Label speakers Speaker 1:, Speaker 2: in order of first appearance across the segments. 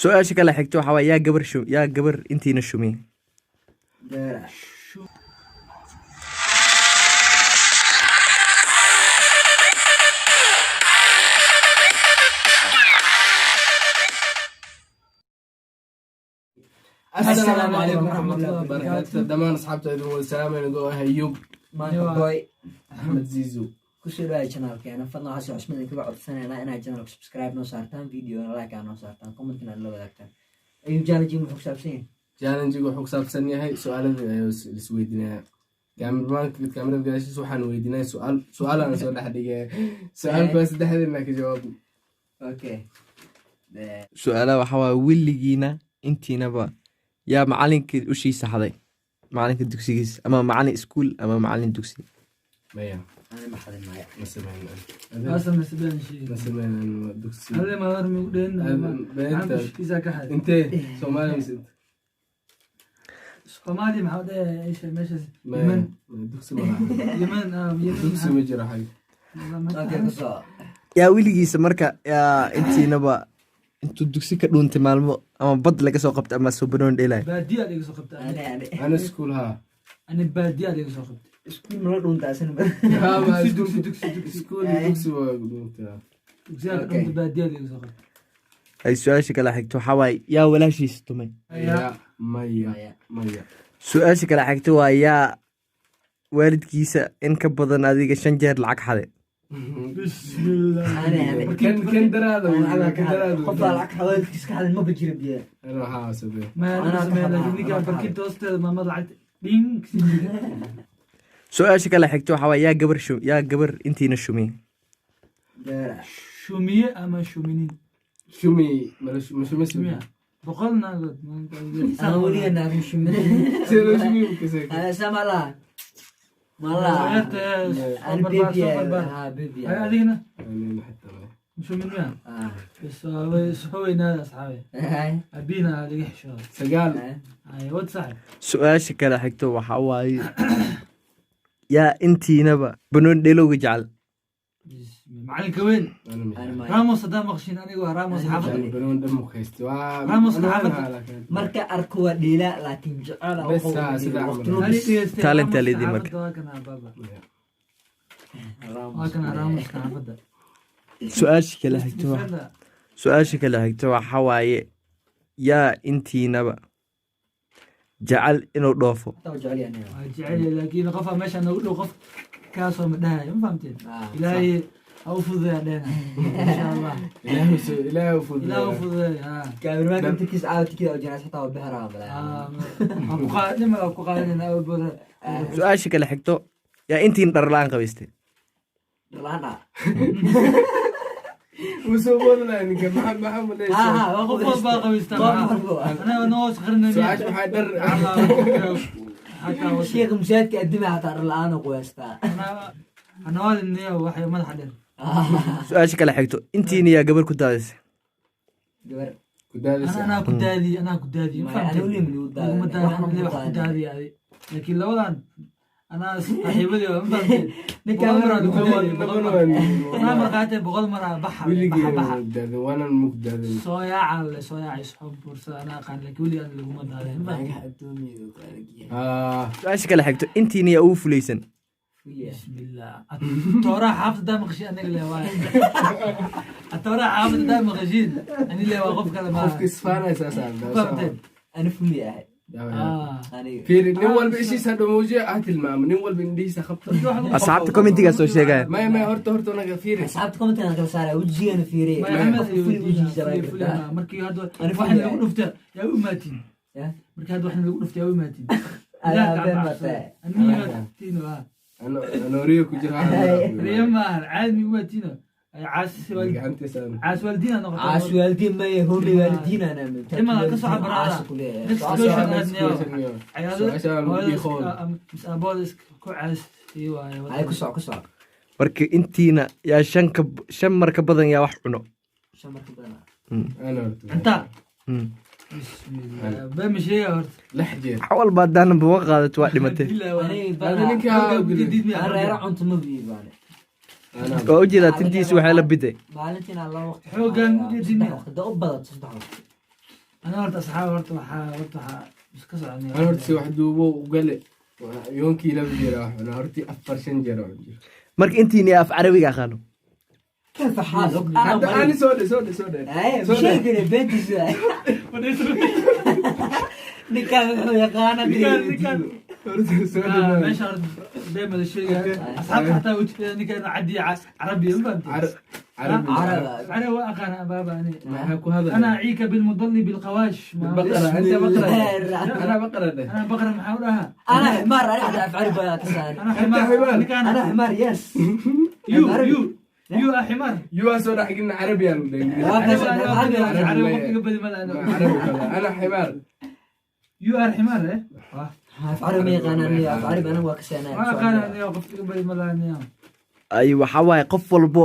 Speaker 1: Su-aasha kale xigta waxaa waaye, yaa gabar intiina shumiye?
Speaker 2: Gabar.
Speaker 3: Asalaamu calaykum waraxmatullahi wabarakaatu. Dhammaan asxaabta idin wada salaamayna, goo ah Ayub.
Speaker 2: Maanta boy.
Speaker 3: Axmed Zizu.
Speaker 2: Kusoo dhawaay channelkeena. Fadlan waxaa si cusman idinkaga codsanaynaa inaad channelka subscribe noo saartaan, videona like aa noo saartaan, commentina aad la wadaagtaan. Ayub, challenge muxuu ku saabsan yahay?
Speaker 3: Challenge wuxuu ku saabsan yahay su-aalada ayaa isweydiinaya. Kaamirmaanka, kaamirada gadaashiisa waxaan weydiinaya su-aal, su-aalaan soo dhex dhigay. Su-aalka waa saddexdeena ka jawaab.
Speaker 2: Okay.
Speaker 1: Su-aalaha waxaa waaye, weligiina intiinaba yaa macalinka ushiisa xaday, macalinka dugsigiisa ama macalin iskuul ama macalin dugsi?
Speaker 3: Maya.
Speaker 2: Ani ma xadin maayo.
Speaker 3: Ma sameynan.
Speaker 4: Ma samaysa, been sheeg.
Speaker 3: Ma sameynan dugsi.
Speaker 4: Hade madar migu dheen.
Speaker 3: Beenta.
Speaker 4: Kiisa ka xaday.
Speaker 3: Intee, Soomaaliya mise inta?
Speaker 4: Soomaaliya maxaa dhahay isha meeshaas?
Speaker 3: Maya.
Speaker 4: Yemen.
Speaker 3: Dugsi ma laha.
Speaker 4: Yemen, Yemen.
Speaker 3: Dugsi ma jiro xag.
Speaker 2: Okay, kusoo.
Speaker 1: Yaa weligiisa marka yaa intiinaba intuu dugsi ka dhuuntay maalmo ama bad laga soo qabtay ama soo banoon dheelay?
Speaker 4: Baadiya aad iga soo qabtay.
Speaker 2: Ani ani.
Speaker 3: Ana iskuul haa.
Speaker 4: Ani baadiya aad iga soo qabtay.
Speaker 2: Iskuul mala dhuunta asina.
Speaker 3: Haa, ma
Speaker 4: Dugsi, dugsi, dugsi, dugsi.
Speaker 3: Iskuul iyo dugsi waa dhuuntaa.
Speaker 4: Dugsiyaa ka
Speaker 2: Okay.
Speaker 4: dhuntay, baadiya aad iga soo qabtay.
Speaker 1: Ay, su-aasha kale xigto waxaa waaye, yaa walaashiisa tumay?
Speaker 3: Maya, maya.
Speaker 2: Maya.
Speaker 3: Maya.
Speaker 1: Su-aasha kale xigto waa, yaa waalidkiisa in ka badan adiga 5 jeer lacag xaday?
Speaker 4: Bismillah.
Speaker 2: Ani ani.
Speaker 3: Kan daraada.
Speaker 2: Ani
Speaker 3: Kan daraada.
Speaker 2: qof baa lacag waalidkiis ka xadin maba jira biya.
Speaker 3: Ana waxaa sabee.
Speaker 4: Ma
Speaker 2: Anaa ka
Speaker 4: sameeya
Speaker 2: xadaa,
Speaker 4: laakiin ninka
Speaker 2: anaa ka
Speaker 4: barkinta hoosteeda maamada lacagta dhing.
Speaker 1: Su-aasha kale xigto waxaa waaye, yaa gabar intiina shumiye?
Speaker 2: Gabar.
Speaker 4: Shumiye ama shuminin?
Speaker 3: Shumi mala ma shumis.
Speaker 4: Shumiya 100 naagood.
Speaker 2: Ana weliga naagin shumin.
Speaker 3: Sida loo shumiyo makasay.
Speaker 2: Sama laha. Mala. Ani baby. Ha, baby.
Speaker 4: Adigna?
Speaker 3: Ana xataa maya.
Speaker 4: Shumin miya?
Speaker 2: Ah.
Speaker 4: Bas way soo weynaada asxaabe.
Speaker 2: Hay.
Speaker 4: Abiina laga xishooda.
Speaker 3: 9.
Speaker 4: Ay, wad saaxib.
Speaker 1: Su-aasha kale xigto waxaa waaye, yaa intiinaba banoon dheelowga jecel?
Speaker 4: Macalinka weyn.
Speaker 3: Ana
Speaker 2: Ani
Speaker 3: maya.
Speaker 2: maya.
Speaker 4: Ramos hadaa maqshin, aniga waa Ramos
Speaker 2: Ani
Speaker 4: xaafadda.
Speaker 3: Ana banoon dhan mukaysto waa.
Speaker 4: Ramos
Speaker 3: ana
Speaker 4: xaafadda.
Speaker 3: waan laakiin.
Speaker 2: Marka arko waa dhiila, laakiin jecel
Speaker 3: Bes, sida
Speaker 2: waqti
Speaker 3: camal.
Speaker 4: Ani
Speaker 2: lumis.
Speaker 4: dhegeystay.
Speaker 1: Talent
Speaker 4: Ramos
Speaker 1: leedii marka.
Speaker 4: xaafadda waa kana baaba.
Speaker 3: Maya.
Speaker 4: Waa kana Ramos xaafadda.
Speaker 1: Su-aasha kale xigto waxaa waaye, yaa intiinaba jecel inuu dhoofo?
Speaker 2: Taa jecel yahay aniga.
Speaker 4: Waa jecel yahay, laakiin qofa meesha noogu dhow qof kaasoo ma dhahayo, ma fahamteen?
Speaker 2: Ah.
Speaker 4: Ilaahay ha u fududeeya dheena, insha Allah.
Speaker 3: Ilaahu Ilaahu fududeeyo.
Speaker 4: Ilaahay u fududeeya, ha.
Speaker 2: Kaamirmaanka inta caawa tikida oo janaas xitaa waa bixraa balaa.
Speaker 4: Ah, waan ku qaad dhima, waan ku qaadanayna awal booda.
Speaker 1: Su-aasha kale xigto, yaa intiin dhar la-aan qabaystay?
Speaker 2: Dhalaan dhaa.
Speaker 3: Wuu soo boodi lahaa ninka, maxaa maleysaa?
Speaker 2: Ha ha.
Speaker 4: Qof walbaa qabaystaa.
Speaker 2: Qof walba.
Speaker 4: Anaga noo hoos qarinayna.
Speaker 3: Su-aasha waxaa dhar.
Speaker 2: Sheekh musaadka adima hataa dhar la'aan oo quwaystaa.
Speaker 4: Anawaadiniyo waxay madaxa dheer.
Speaker 1: Su-aasha kale xigto, intiina yaa gabar ku daadisay?
Speaker 2: Gabar.
Speaker 3: Ku daadaysa.
Speaker 4: Anaa ku daadiye, anaa ku daadiye, ma
Speaker 2: Maya,
Speaker 4: fahamteen?
Speaker 2: anuu lim ligu daadin.
Speaker 4: Laguma daadin,
Speaker 2: Waxna
Speaker 4: anaa
Speaker 2: ku
Speaker 4: wax ku
Speaker 2: daadin.
Speaker 4: daadiye adi, laakiin labadan anaa saaxiibadii waa, ma fahamteen?
Speaker 2: Ninka
Speaker 4: 100 mar aa lagu daadiyey, 100 mar.
Speaker 3: Labana.
Speaker 4: Anaa markhaati, 100 mar aa baxa
Speaker 3: Weligii
Speaker 4: baxa baxa.
Speaker 3: ma daadin, waanan ma ku daadin.
Speaker 4: Soo yaaca le, soo yaacay, soo buursada anaa aqaan, laakiin weli aan laguma daadin, ma fahamteen?
Speaker 2: Naagaha adduunyada ku adag yahay.
Speaker 3: Ah.
Speaker 1: Su-aasha kale xigto, intiina yaa ugu fulaysan?
Speaker 2: Fuya.
Speaker 4: Bismillah, atooraha xaafadda daa maqashiin aniga le waay. Atooraha xaafadda daa maqashiin ani le waa, qof kale ma.
Speaker 3: Qofka isfaanaya saas aa.
Speaker 4: Ma fahamteen?
Speaker 2: Ani fuya ahay.
Speaker 4: Ah.
Speaker 2: Aniga.
Speaker 3: Fiiri, nin walba ishiisa dhamuujiya ha tilmaamo, nin walba indhihiisa qabta.
Speaker 1: Asxaabta commentigaa soo sheegaya.
Speaker 3: Maya, maya, horta naga fiiri.
Speaker 2: Asxaabta commentiga kala saaraya, wejigana fiiriye.
Speaker 4: Maya, Axmed
Speaker 2: Qofka
Speaker 4: ayuu
Speaker 2: fuya
Speaker 4: weydiinaa,
Speaker 2: wejigiisa
Speaker 4: fuliya,
Speaker 2: laga
Speaker 4: fuliya,
Speaker 2: gartaa.
Speaker 4: markii hadda
Speaker 2: Ani
Speaker 4: waxna
Speaker 2: fuliya.
Speaker 4: lagu dhufta yaa u imaatiin?
Speaker 2: Ya?
Speaker 4: Markii hadda waxna lagu dhufta yaa u imaatiin?
Speaker 2: Adaa been baa tahay.
Speaker 4: Animaatiino ah.
Speaker 3: Anooriyo ku jira.
Speaker 4: Riyo maahan, caadi ma imaatiino caas.
Speaker 3: Gacantiisa.
Speaker 4: Caas waalidiina noqota.
Speaker 2: Caas waalidiin maya, homi waalidiin ana.
Speaker 4: Imaa ka soo cabaraada.
Speaker 2: Caas ku leeyahay.
Speaker 4: Next question aadniyo.
Speaker 3: Su-aasha lagu dhiiqoon.
Speaker 4: Mis aabooda ku caas iyo waaye.
Speaker 2: Ay, ku soco, ku soco.
Speaker 1: Marka intiina yaa shan mar ka badan yaa wax cuno?
Speaker 2: 5 mar ka badan.
Speaker 3: Ana horta.
Speaker 4: Cunta.
Speaker 3: Bismillah.
Speaker 4: Been ma sheegaya horta?
Speaker 3: 6 jeer.
Speaker 1: Wax walba haddaana buga qaadato waa dhimatay.
Speaker 2: Aniga.
Speaker 3: Hada ninka.
Speaker 2: Aan reero cunto ma biibaan.
Speaker 1: Waa ujeedaa, tintiisa waxay la biday.
Speaker 2: Maalintiina laba waqti.
Speaker 4: Xooggan
Speaker 2: saddex
Speaker 4: jeedin.
Speaker 2: Waqti da u badato, 3 waqti.
Speaker 4: Ana horta asxaab, horta waxaa iska soconaya.
Speaker 3: Ana horta si wax duubo ugale yoonkii 2 jeer wax cunaa, hortii 4 5 jeer wax jiro.
Speaker 1: Marka intiini af Carabiga aqaano?
Speaker 2: كيف حالك؟
Speaker 3: Hadda
Speaker 2: انا
Speaker 3: ani
Speaker 2: مريض.
Speaker 3: Soo dhe, soo dhe, soo dhe.
Speaker 2: ايه مشيكني بنتي ninkaan wuxuu yaqaana.
Speaker 4: Ninkaan
Speaker 3: Horta soo dhe.
Speaker 4: Meesha horta been bada sheegaya asxaabta, xataa wejigeda ninkaan cadiya Carabiya, ma fahamtay?
Speaker 3: Carabi.
Speaker 2: Carab.
Speaker 4: Carabi waa aqaana baaba ani.
Speaker 3: Maxaa ku hadal?
Speaker 4: أنا أعيك بالمضل بالقواش.
Speaker 3: بالبقرة، أنت بقرة، أنا بقرة ده.
Speaker 4: أنا بقرة محاولها.
Speaker 2: انا حمار، انا حتى افعل كسان.
Speaker 4: أنا حمار.
Speaker 3: حمار.
Speaker 4: ninkaan
Speaker 2: انا حمار، yes.
Speaker 4: you you you حمار.
Speaker 3: You soo dhex gelina Carabi aan
Speaker 4: عربي.
Speaker 3: عربي.
Speaker 4: عربي qofka badi ma
Speaker 3: Ma
Speaker 4: laha.
Speaker 3: Carabi kale. أنا حمار.
Speaker 4: You are حمار eh.
Speaker 2: Af Carabi ma yaqaanaan, af Carabi anaga waa kasaanaa.
Speaker 4: Ma aqaana aniga, qofka badi ma laha.
Speaker 1: Ay, waxaa waaye qof walbo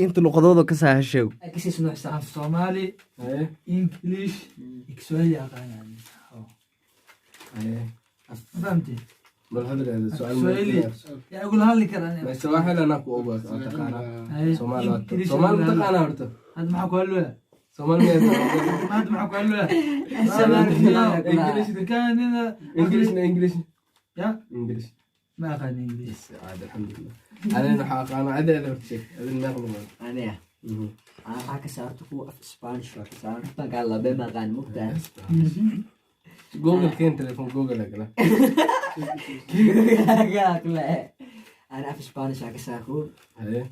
Speaker 1: inta luqadooda ka saa ha sheego.
Speaker 2: Kasiis nuuxsan.
Speaker 4: Af Soomaali,
Speaker 3: Haye.
Speaker 4: English, Kiswahili aqaana.
Speaker 3: Haye.
Speaker 4: Ma fahamtay?
Speaker 3: Bal hadal هذا سؤال.
Speaker 4: Swahili. Yaa igula hadli karaa?
Speaker 3: ما سواحل أنا ku ogaa taqaanaa. Soomaali waa
Speaker 4: English.
Speaker 3: Soomaali ma taqaanaa horta?
Speaker 4: Hadda maxaa ku hadlaya?
Speaker 3: Soomaali ma
Speaker 4: Hadda maxaa ku hadlaya?
Speaker 3: English.
Speaker 4: Kan nina
Speaker 3: English na English.
Speaker 4: Ya.
Speaker 3: English.
Speaker 4: Ma aqaan English.
Speaker 3: بس عاد الحمد لله أنا waxaa aqaana cadeeda horta sheeg adin meeq luqad?
Speaker 2: Aniga ana waxaa ka saarta kuwa af Spanish waa ka saaran, runtaan kaa labe ma aqaan, mugtaa.
Speaker 3: Google keen, telefoon Google gala.
Speaker 2: Ana af Spanish aa ka saar kuwa.
Speaker 3: Haye.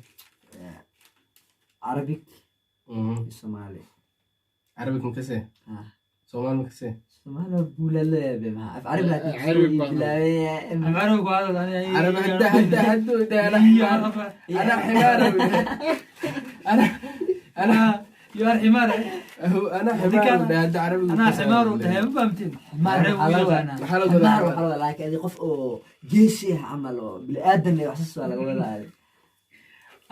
Speaker 2: Arabic iyo Soomaali.
Speaker 3: Arabic ma kasee?
Speaker 2: Ah.
Speaker 3: Soomaali ma kasee?
Speaker 2: Soomaali waa buulaleebe maxaa af Carabi laakiin
Speaker 5: Carabi baa-
Speaker 2: bilaabay.
Speaker 4: Carabi ku hadal ani.
Speaker 3: Carabi hadda hadda hadda أنا حمار، أنا حمار، أنا أنا
Speaker 4: You are حمار.
Speaker 3: هو أنا حمار هذا عربي.
Speaker 4: أنا حمار وتهي، ma fahamtiin?
Speaker 2: Xamaar
Speaker 4: Carabi
Speaker 2: waxaa laga
Speaker 4: yaqaanaa.
Speaker 3: Maxaa laga
Speaker 2: xamaar
Speaker 3: wadaa?
Speaker 2: Waxaa laga wadaa laakiin adi qof oo geesi ah camal oo bini'aadan leh, waxsaas waa laga wadaa.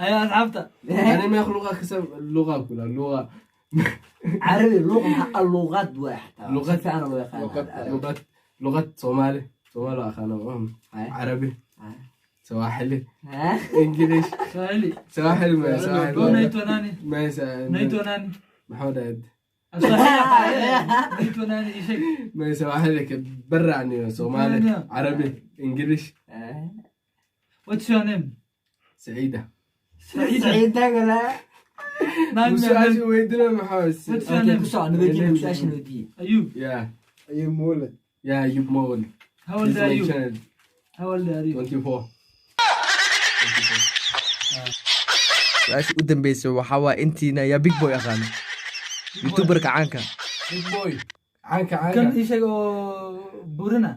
Speaker 4: Ayaa asxaabta.
Speaker 3: أنا ما لغة كسب لغة كلها لغة.
Speaker 2: Carabi luuqa maxaa luuqad waay xataa
Speaker 3: Luqad.
Speaker 2: si fiican loo yaqaana.
Speaker 5: Luqad.
Speaker 3: لغة لغة صومالي، صومالي أخانا. عربي، سواحلي،
Speaker 2: ها.
Speaker 3: English.
Speaker 4: Swahili.
Speaker 3: سواحل ما
Speaker 4: Go.
Speaker 3: سواحل.
Speaker 4: Naitwa nani?
Speaker 3: ما
Speaker 4: Naitwa nani?
Speaker 3: محمود عد.
Speaker 4: Swahili naitwa nani, ii sheeg.
Speaker 3: ما سواحلي برعني صومالي عربي English.
Speaker 4: What's your name?
Speaker 3: سعيدة.
Speaker 4: Saciida.
Speaker 2: Saciida kale.
Speaker 4: Nine.
Speaker 3: وسؤال ويدنا محمد.
Speaker 4: What's your
Speaker 2: Okay,
Speaker 4: name?
Speaker 2: ku soco, nabadiina su-aasha nabadiye.
Speaker 4: Ayub.
Speaker 3: يا
Speaker 5: Ayuu Mawlid.
Speaker 3: يا أيوب مول.
Speaker 4: How old are you? How old are you?
Speaker 3: 24.
Speaker 1: Su-aasha u dambeysa waxaa waaye intiina yaa Big Boy aqaano, youtuberka caanka?
Speaker 3: Big Boy caanka
Speaker 4: Kan
Speaker 3: caanka.
Speaker 4: ii sheeg oo burina.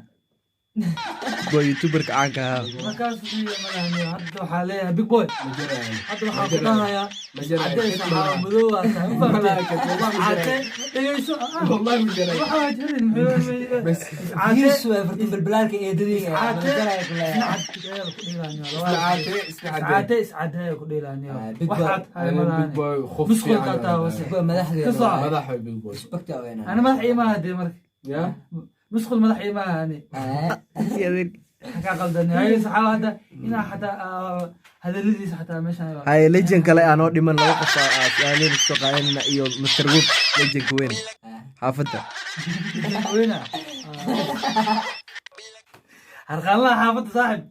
Speaker 1: Big Boy, youtuberka caanka ahaa.
Speaker 4: Markaas iyo malahan hadda waxaa leeyahay Big Boy.
Speaker 3: Ma jiraayo.
Speaker 4: Hadda waxaa ku dhahayaa
Speaker 3: Ma jiraayo.
Speaker 4: cadeys waxaa madow aa tahay, ma fahamtay? Cate dhegeyso.
Speaker 3: والله ما jiraayo.
Speaker 4: Waxa waa jirin muxuu
Speaker 3: بس.
Speaker 2: Views waa fartin balbalaalka eedadii.
Speaker 3: iscaate.
Speaker 4: Iscaate ku dheelaaniyo.
Speaker 2: Big Boy.
Speaker 4: Waxaad tahay
Speaker 3: Big Boy qof
Speaker 4: musqul
Speaker 3: fiican
Speaker 4: qaataa
Speaker 3: waa.
Speaker 4: wase.
Speaker 2: Madaxdeeda.
Speaker 4: Ka soco.
Speaker 3: Madaxa Big Boy.
Speaker 2: Respect weynaa.
Speaker 4: Ana madax iimaha dee marka.
Speaker 3: Ya.
Speaker 4: Musqul madax iimaha ani. Maxaa kaa qaldan haye saxaaba hadda inaa xataa hadaladiisa xataa meeshan.
Speaker 1: Haye, legend kale aanoo dhiman, laba qof aa su-aaleen kusoo qaadanayna iyo Mr Web, legendka weyn xaafadda.
Speaker 4: Weyna harqaanlaha xaafadda saaxib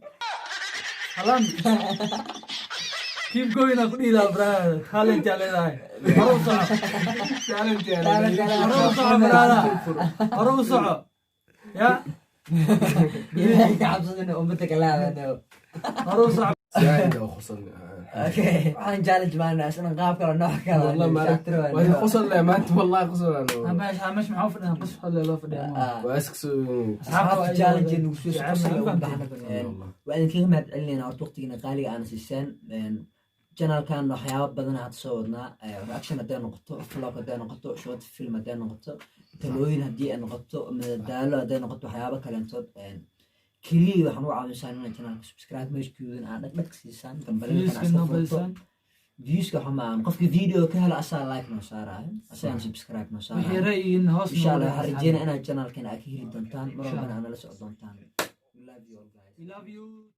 Speaker 4: halan keep going aa ku dhihi lahaa brother, talent aa leedahay, hore u soco. Hore u soco brother, hore u soco ya.
Speaker 2: Ilaahay ka cabsadana ummadda kala hadano.
Speaker 4: Hore u soco.
Speaker 3: زايد او خصلني.
Speaker 2: Okay, waxaan challenge maana isna qaab kale nooc kale.
Speaker 3: والله ما عرفت قصل لا ما انت والله قصل انا.
Speaker 4: meesha meesha maxaa u fadhiyaa? Qos xole loo fadhiyaa.
Speaker 3: واسكس.
Speaker 2: Asxaabta challenge nagu soo qosol ugu baxna. Waa idinkaga mahad celinayna horta waqtigiina qaaliga aana siiseen. Channelkan waxyaabo badan aad soo wadnaa, reaction hadday noqoto, vlog hadday noqoto, short film hadday noqoto, talooyin haddii ay noqoto, madadaalo hadday noqoto, waxyaabo kaleentood. Keliya waxaan u caawinsaan inaa channelka subscribe meeshkuudan aad dhag dhag siisaan, gambaleelkan
Speaker 4: Viewska
Speaker 2: aad iska
Speaker 4: noo
Speaker 2: furto.
Speaker 4: badisaan.
Speaker 2: Viewska waxa maahan qofka video ka helo asaa like noo saaraayo, asagaan subscribe noo
Speaker 4: Wixii
Speaker 2: saaraayo.
Speaker 4: ra'yigiin hoos.
Speaker 2: Insha Allah waxaan rajeynaa inaad channelkan aad ka heli doontaan, mar walbana aad nala socon doontaan. We love you all guys.
Speaker 4: We love you.